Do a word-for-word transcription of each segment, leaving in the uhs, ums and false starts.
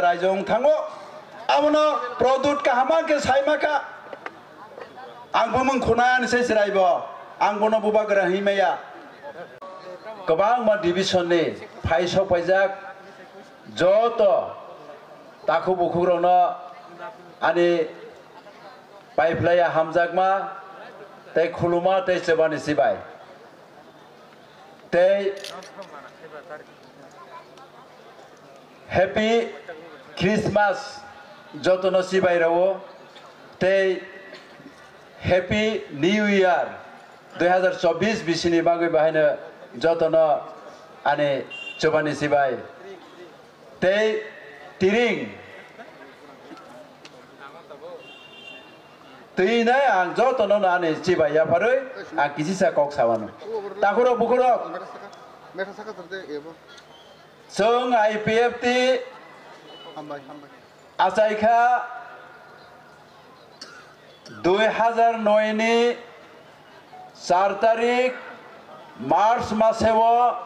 raijong thango. Abono product kaham khe saima kha. Ang bumung khuna ani se chwraibo. Ang bono bubagra himaya. Kwbangma division ni phai sok paijak joto takhuk bukhukrokno ani paiphlaiya hamjakma tei khuluma tei chwbani chibai. Tei Happy Christmas jotono chibai rwo tei Happy New Year dui hazar chobbish bisini bagwi bahaino jotono ani chwbani chibai. Tei tiring twi nai ang jotono no ani chibai yapharwi ang kisisa kok sawano. Takhurok bukhurok, chwng I P F T achaikha dui hazar noi ni char tarik March maseo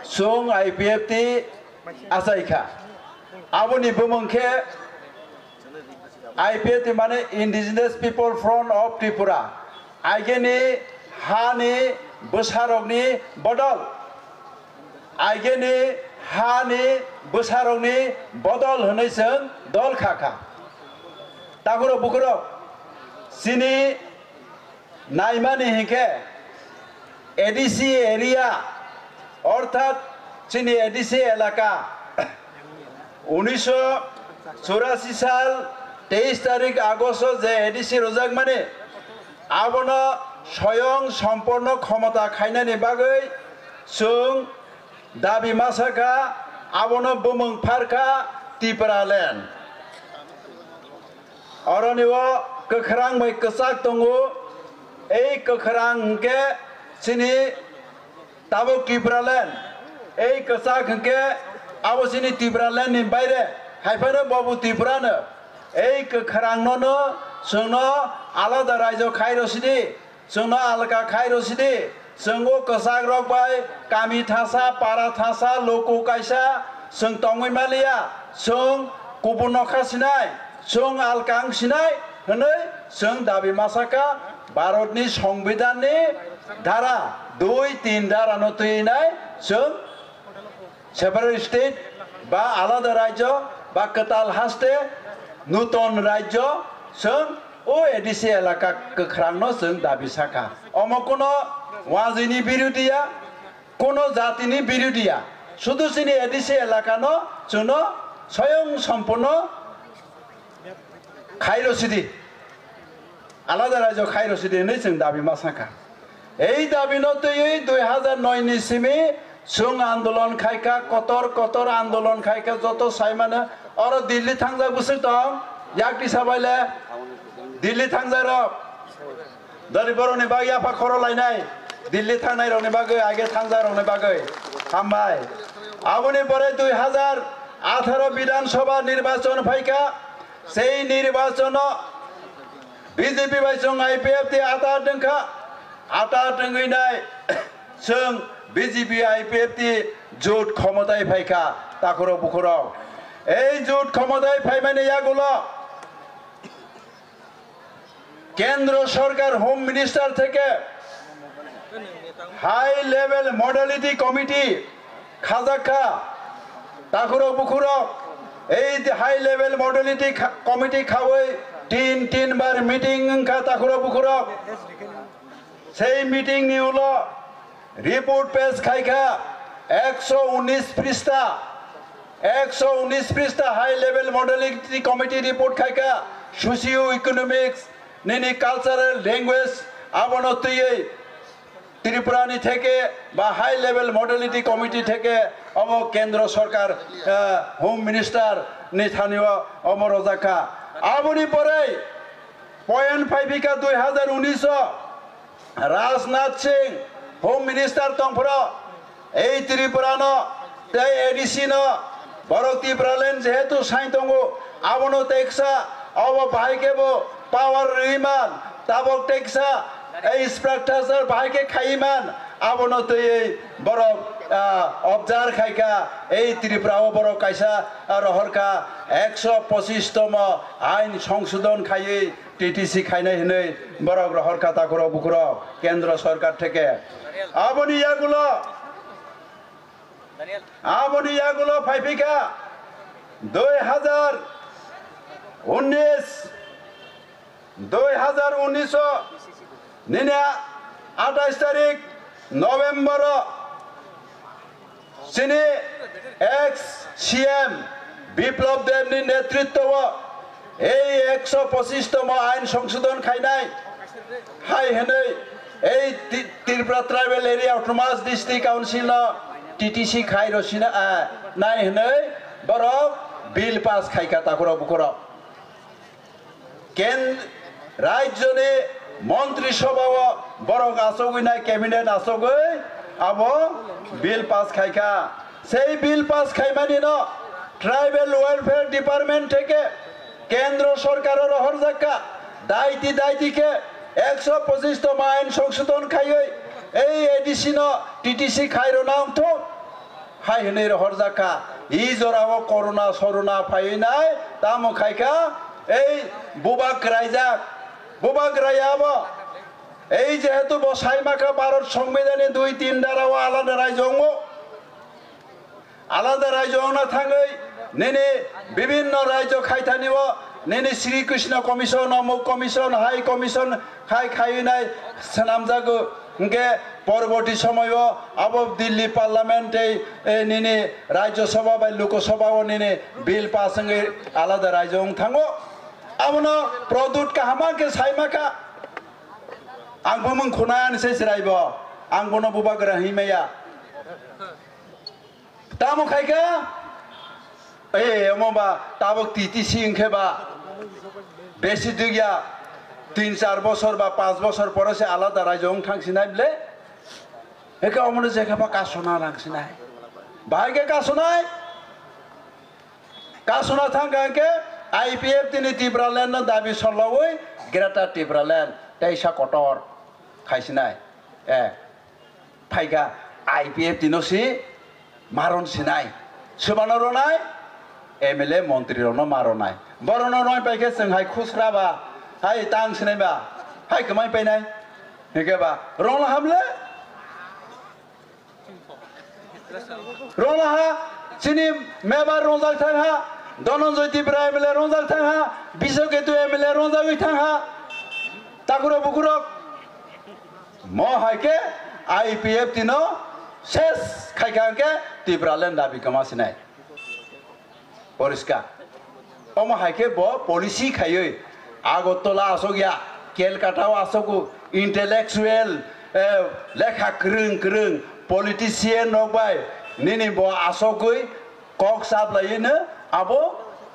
chwng I P F T achaikha. Aboni bumung khe I P F T mane Indigenous People Front of Tripura. Aigeni hani bwsarokni bodol. Aigeni hani bwsarokni bodol hwnwi chwng dol kha kha. Takhurok bukhurok chini naimani hinkhe A D C area orthat chini A D C elaka unisho churasi sal teis tarik Agosto je A D C rwjakmani abono soyong somporno khomota khainani bagwi chwng dabi masa kha, abono bumung phar kha Tipraland. Oroni o kwkhrang bai kwchak tongo, ei kwkhrang hwnkhe chini tabuk Tipraland, ei kwchak hwnkhe abo chini Tipraland ni baire, haiphano bobo Tripura no. Ei kwkhrang no no chwngno alada raijo khai rw sidi, chwngno alka khai rw sidi, chwng o kwchak rok bai kami thasa, para thasa, luku kaisa chwng tongwi maliya, chwng kubun nokha sinai, chwng alka wng sinai hwnwi chwng dabi masa kha. Bharatni Songbidanni dhara dui tin dhara no twi nai chwng separate state ba alada rajyo ba kwtal haste nuton rajyo chwng o A D C elaka kwkhrang no chwng dabi sakha. Omo kuno wajini birudiya, kuno jatini birudiya, sudu chini A D C elaka no chwngno soyong somporno khairo sidi, alada rajyo khairo sidi hwnwi chwng dabi ma sakha. Ei dabi no twiwi dui hazar noi ni simi chwng andolon khaikha, kotor kotor andolon khaikha, joto saimano oro Delhi thangjak bwswk tong, yak tisa baile Delhi thangjak rok. Dori borokni bagwi yapha khoro lainai, Delhi thangnai rokni bagwi, age thangjak rokni bagwi. Hambai. Aboni pore dui hazar atharo Bidhan Sabha nirbachon phaikha, sei nirbachono B J P bai chwng I P F T ata twngkha, ata twngwi nai chwng B J P I P F T jut khomotai phaikha, takhurok bukhurok. Ei jut khomotai phaimani yagulo Kendro Sorkar Home Minister theke High Level Modality Committee khajakha, takhurok bukhurok, ei High Level Modality kha-, Committee khawi tin tin bar meeting wngkha, takhurok bukhurok. Sei meeting ni ulo report pass khaikha ekso unis phrista, ekso unis phrista High Level Modality Committee report khaikha, socio economics, nini cultural language, abono twiwi Tripura ni theke ba High Level Modality Committee theke omo Kendro Sorkar, ah, Home Minister ni thani o omo rojak kha. Aboni pore point phaiphi kha dui hazar unis o Rajnath Singh Home Minister tongphro, ei Tripura no tei A D C no borok Tipraland jehetu sai tongo, abono teksa obo bahai khe bo power rwi man, tabok teksa ei structure bahai khe khai man, abono twiwi borok Ah, observe khaikha, ei Tripura o borok kaisa, ah, rohorkha, ekso pochish tomo ain songsodon khaiwi T T C khainai hinwi borok rohorkha takhurok bukhurok kendro sorkar theke. Aboni yagulo, aboni yagulo phaiphikha dui hazar unnish, dui hazar unnish o nini athais tarik November o chini ex C M Biplab Deb ni netritwo o ei ekso pochish tomo ain songsodon khainai hai hinwi ei Ti-, Tripura Tribal Area Autonomous District Council no T T C khai rosina, ah, nai hinwi borok bill pass khaikha takhurok bukhurok. Ken-, rajyoni montri sabha o borok achogwi nai, cabinet achogwi abo bill pass khaikha. Sei bill pass khaimani no Tribal Welfare Department theke kendro sorkar o rohorjakha, daiti daiti khe ekso pochish tomo ain songsodon khaiwi ei A D C no T T C khai rwna wngthok. Hai hwnwi rohorjak kha. I jorao corona sorona phaiwi nai, tamo khai kha ei bubak raijak, bubak raya abo. Ei jehetu bo sai ma kha Bharat Songbidanni dui tin dara o alada raijo wngo. Alada raijo wngna thangwi nini bibinno raijo khaithani o nini Sri Krishna Commission, Amuk Commission, High Commission khai khaiwi nai swnamjago. Hwnkhe porborti somoio abo Delhi Parliament tei, eh, nini Rajya Sabha bai Lok Sabha o nini bill pass wngwi alada raijo wng thango. Abono product kaham khe sai ma kha. Ang bumung khuna ani se chwraibo. Ang bono bubagra hwnwi maya. Tamo khai kha? Eh, omo ba tabuk T T C wng khe ba besi dugya tin char bosor ba panch bosor pore se alada raijo wng thang sinai ble. Eka omo no je kha ba kasona rang sinai. Bahai khe kasonai? Kasona thang kha khe I P F T ni Tipraland no dabi sologwi Greater Tipraland teisa kotor khai sinai. Eh. Phaikha I P F T no si maron sinai, swbano ronai, M L A montri rokno maronai. Borokno roi paikhe chwng hai khusra ba, hai tang sinai ba, hai kwmai painai. Hwnkhe ba rongla hamle? Rongla ha, chini mebar rongjak thang ha, Dhananjoy Tripura M L A rongjak thang ha, Biswa Ketu M L A rongjagwi thang ha. Takhurok bukhurok. Mo hai khe I P F T no ses khai kha hwnkhe Tipraland dabi kwma sinai. Poriskar. Omo hai khe bo policy khaiwi Agartala asok ya, Calcutta o asok o intellectual, eh, lekha kwrwng kwrwng politician rok bai nini bo asogwi kok chaplaiwi no abo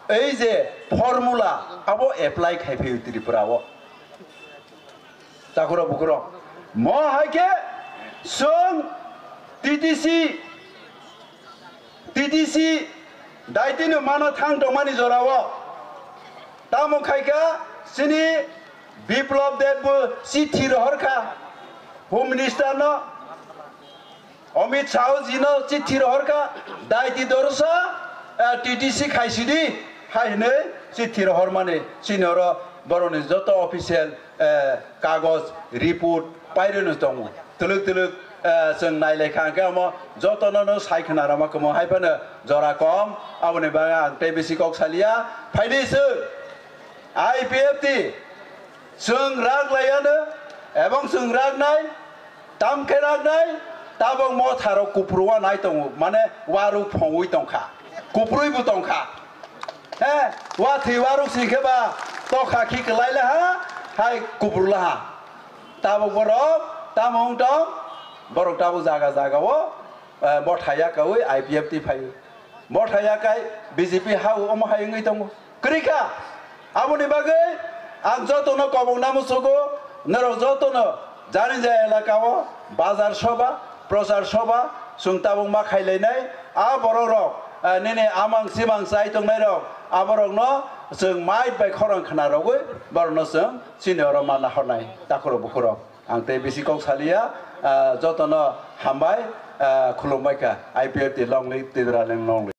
ei je formula abo apply khai phaiwi Tripura o. Takhurok bukhurok. Mo hai khe chwng T T C, T T C daitino mano thang tongmani jorao. Tamo khai kha chini Biplab Deb bo chithi rohor kha Home Minister no. Amit Shah ji no chithi rohor kha, daiti dorsa, eh, T T C khai sidi, hai hwnwi chithi rohor mani, chini oro boroni joto official, eh, kagoj, report pairwino tongo. Twlwk twlwk, eh, chwng nailai kha hwnkhe omo jotono no sai khna rwma kwmwng hai phano jora kom, aboni bagwi ang tei bisi kok saliya. Phaidi chwng I P F T, chwng rak laiya no, ebong chwng rak nai, Tam khe raknai, tabok motharok kupru wanai tongo, mane waruk phongwi tongkha, kuprwi bo tongkha. He, wathwi waruk sing khe ba tokha khi kwlai laha, hai kupru laha. Tabok borok tamo wng tong, borok tabok jaga jaga o, eh, bothai yakaui I P F T phaiwi. Bothai yakai B J P hao omo hai wngwi tongo. Kwrwi kha. Aboni bagwi ang jotono kobokna muchugo, norok jotono jani jaya elaka o bazar soba, prochar soba chwng tabuk ma khailainai. A borok rok, ah, nini amang chimang chai tongnai rok, aborokno chwng mic bai khorang khna rogwi borokno chwng chini oro ma nahornai takhurok bukhurok. Ang tei bisi kok saliya, ah, jotono hambai. ah, khulumbai kha, I P F T long live, Tipraland long live.